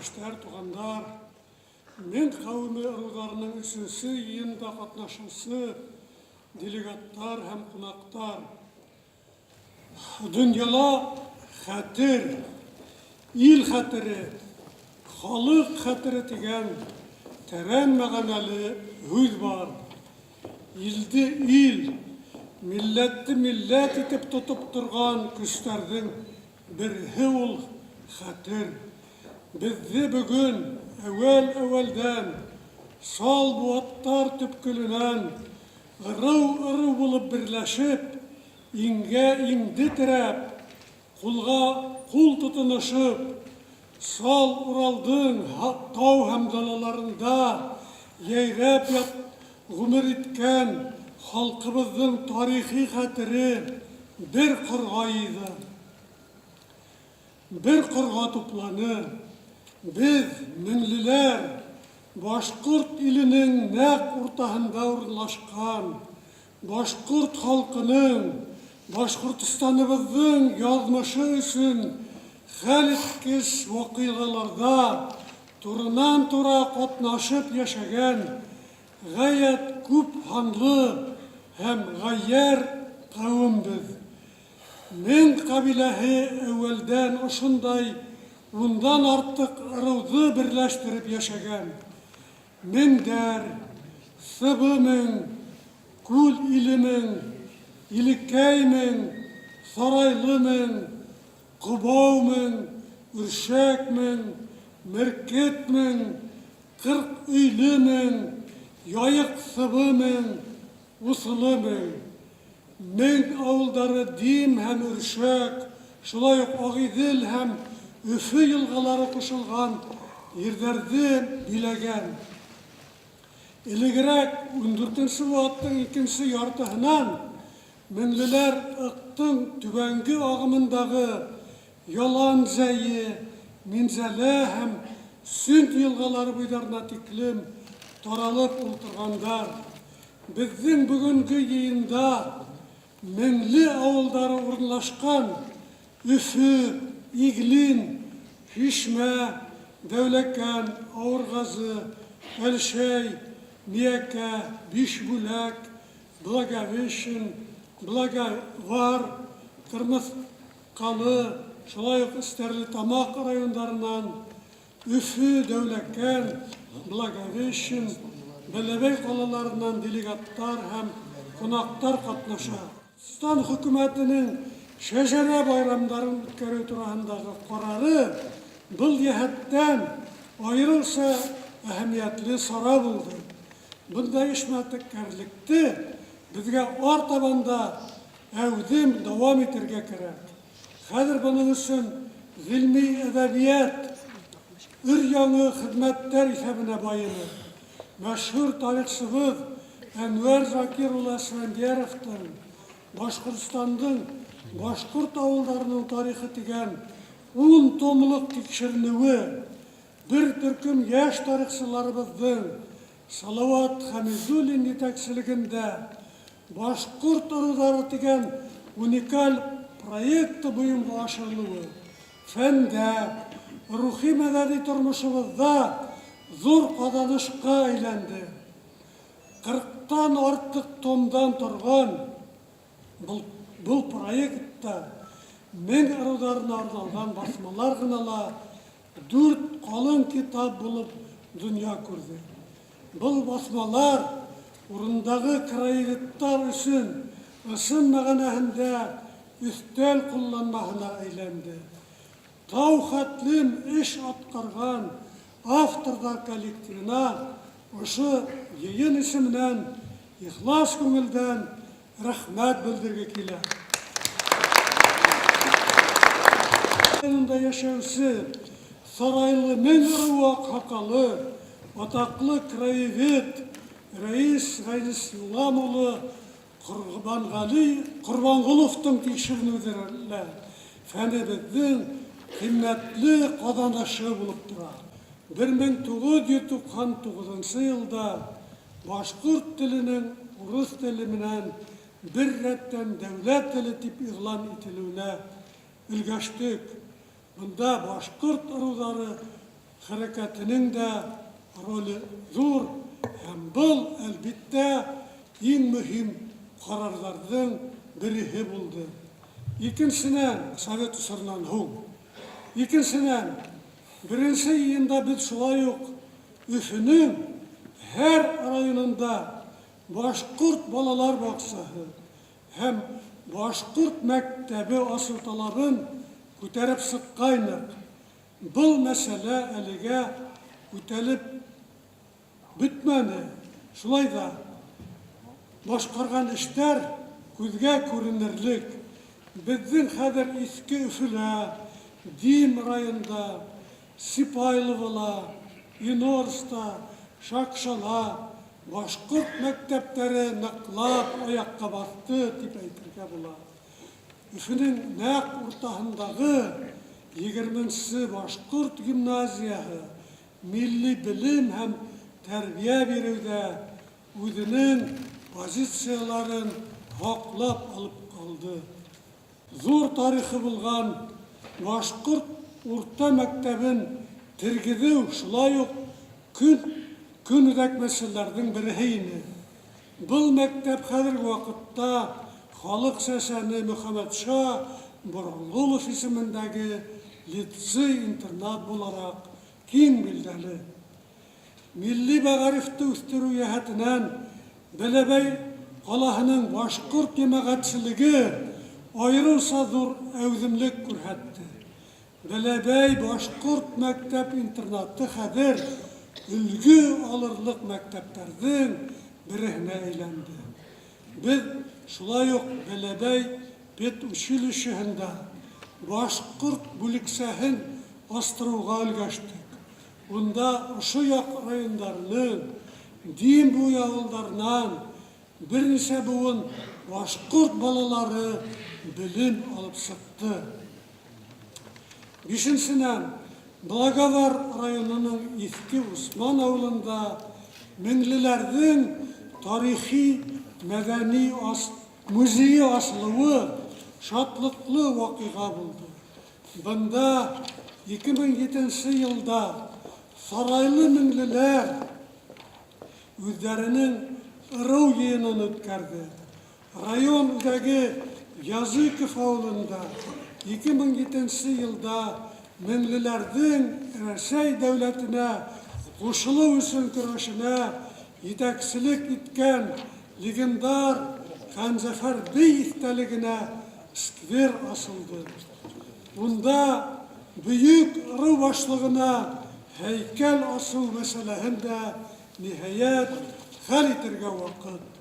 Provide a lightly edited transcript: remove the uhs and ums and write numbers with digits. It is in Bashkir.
Иптәштәр, туғандар, Мең ҡәүеме ырыуҙарының өсөнсө йыйынында ҡатнашыусы делегаттар һәм ҡунаҡтар! Дөньяла хәтер, ил хәтере, халыҡ хәтере тигән тәрән мәғәнәле һүҙ бар. Илде ил, милләтте милләт итеп тотып торған көстәрҙең береһе ул хәтер. Беҙҙе бөгөн әүәл-әүәлдән сал быуаттар төпкөлөнән ырыу-ырыу булып берләшеп, иңгә иңде терәп, кулга кул тотоношоп, сал Уралдың тау һәм далаларында йәйрәп ят гомер иткән халҡыбыҙҙың тарихи хәтере бер ҡорға йыйҙы. Бер ҡорға тупланы. Беҙ, меңлеләр, башҡорт иленең нәҡ уртаһында урынлашҡан башҡорт халҡының, Башҡортостаныбыҙҙың яҙмышы өсөн хәл иткес ваҡиғаларҙа турынан-тура ҡатнашып йәшәгән ғәйәт күп һанлы һәм ғәййәр ҡәүембеҙ. Мең ҡәбиләһе әүәлдән ошондай ундан артыҡ ырыуҙы берләштереп йәшәгән. Меңдәр, Сыбы мең, Күл иле мең, Илекәй мең, Сарайлы мең, Ҡобау мең, Өршәк мең, Меркет мең, Ҡырҡ өйлө мең, Яйыҡ Сыбы мең, Усылы мең. Мең авылдары Дим һәм Өршәк, шулай ук Агыйҙел һәм Өфө елғалары ҡушылған ерҙәрҙе биләгән. Элегерәк, ундүртенсе быуаттың икенсе яртыһынан меңлеләр Ыҡтың түбәнге ағымындағы Ялан Зәе, Минзәлә һәм Сөнт елғалары буйҙарына тиклем таралып ултырғандар. Беҙҙең бөгөнгө йыйында Меңле ауылдары урынлашҡан Өфө, Иглин, Шишмә, Дәүләкән, Ауырғазы, Әлшәй, Миәкә, Бишбүләк, Благовещен, Благовар, Кырмыҫҡалы, шулай уҡ Стәрлетамаҡ райондарынан Өфө, Дәүләкән, Благовещен, Бәләбәй ҡалаларынан делегаттар һәм ҡунаҡтар ҡатнаша. Татарстан Хөкүмәтенең Шәжәрә байрамдарын үткәреү тураһындағы ҡарары был йәһәттән айырыуса әһәмиәтле сара булды. Бындай эшмәкәрлекте беҙгә артабан да әүҙем дауам итергә кәрәк. Хәҙер бының өсөн ғилми әҙәбиәт өр-яңы хеҙмәттәр иҫәбенә байыны. Мәшһүр тарихсыбыҙ Әнвәр Закир улы Әсфәндиәровтың Башҡортостандың башҡорт ауылдарының тарихы тигән ун томлыҡ тикшеренеүе, бер төркөм йәш тарихсыларыбыҙҙың Салауат Хәмидуллин етәкселегендә Башҡорт ырыуҙары тигән уникаль проекты бойомға ашырылыуы фәндә, рухи-мәҙәни тормошобоҙҙа ҙур ҡаҙанышҡа әйләнде. Ҡырҡтан артыҡ томдан торған был, был проектта мең ырыуҙарына арналған баҫмалар ғына ла дүрт ҡалын китап булып донъя күрҙе. Был баҫмалар урындағы краеведтар өсөн ысын мәғәнәһендә өҫтәл ҡулланмаһына әйләнде. Тау хәтлем эш атҡарған авторҙар коллективына ошо йыйын исеменән ихлас күңелдән Рәхмәт белдерге килә. Районында яшәүче Сарайлы мең ыруы акһакалы, атаклы краевед Рәис Гайнислам улы Корбангали Корбанголовтың тикшеренүҙәре лә фәнебеҙҙең ҡиммәтле ҡаҙанышы булып тора. 1999 йылда Башҡорт теленең урыҫ теле менән бер рәттән дәүләт теле дип игълан ителеүенә өлгәштек. Бында башҡорт ырыуҙары хәрәкәтенең дә роле зур һәм был, әлбиттә, иң мөһим ҡарарҙарҙың береһе булды. Икенсенән, совет осоронан һуң. Икенсенән, беренсе июнда беҙ шулай уҡ Өфөнөң һәр районында башҡорт балалар баҡсаһы һәм башҡорт мәктәбе асыу талабын күтәреп сыҡҡайныҡ. Был мәсьәлә әлегә үтәлеп бөтмәне. Шулай да башҡарған эштәр күҙгә күренерлек. Беҙҙең хәҙер Иҫке Өфөлә, Дим районында, Сипайловола, Инорста, Шакшала башҡорт мәктәптәре ныҡлап аяҡҡа баҫты, тип әйтергә була. Өфөнең нәҡ уртаһындағы егерменсе башҡорт гимназияһы милли белем һәм тәрбиә биреүҙә үҙенең позицияларын һаҡлап алып ҡалды. Ҙур тарихы булған башҡорт урта мәктәбен тергеҙеү шулай уҡ көн көнүҙәк мәсьәләләрҙең береһе ине. Был мәктәп хәҙерге ваҡытта халыҡ сәсәне Мөхәммәтша Боронғолов исемендәге лицей-интернат булараҡ киң билдәле. Милли мәғарифты үҫтереү йәһәтенән Бәләбәй ҡалаһының башҡорт йәмәғәтселеге айырыуса ҙур әүҙемлек күрһәтте. Бәләбәй башҡорт мәктәп-интернаты хәҙер өлгө алырлыҡ мәктәптәрҙең береһенә әйләнде. Беҙ шулай уҡ Бәләбәй педучилищеһында башҡорт бүлексәһен астырыуға өлгәштек. Унда ошо яҡ райондарының Дим буйы ауылдарынан бер нисә быуын башҡорт балалары белем алып сыҡты. Бишенсенән, Благовар районының Иҫке Усман ауылында меңлеләрҙең тарихи-мәҙәни музейы асылыуы шатлыҡлы ваҡиға булды. Бында 2007 йылда Сарайлы меңлеләр үҙҙәренең ырыу йыйынын үткәрҙе. Район үҙәге Языков ауылында 2007 йылда меңлеләрҙең Рәсәй дәүләтенә ҡушылыу өсөн көрәшенә етәкселек иткән легендар Хәнзәфәр бей иҫтәлегенә сквер асылды. Унда бөйөк ырыу башлығына һәйкәл асыу мәсьәләһен дә, ниһайәт, хәл итергә ваҡыт.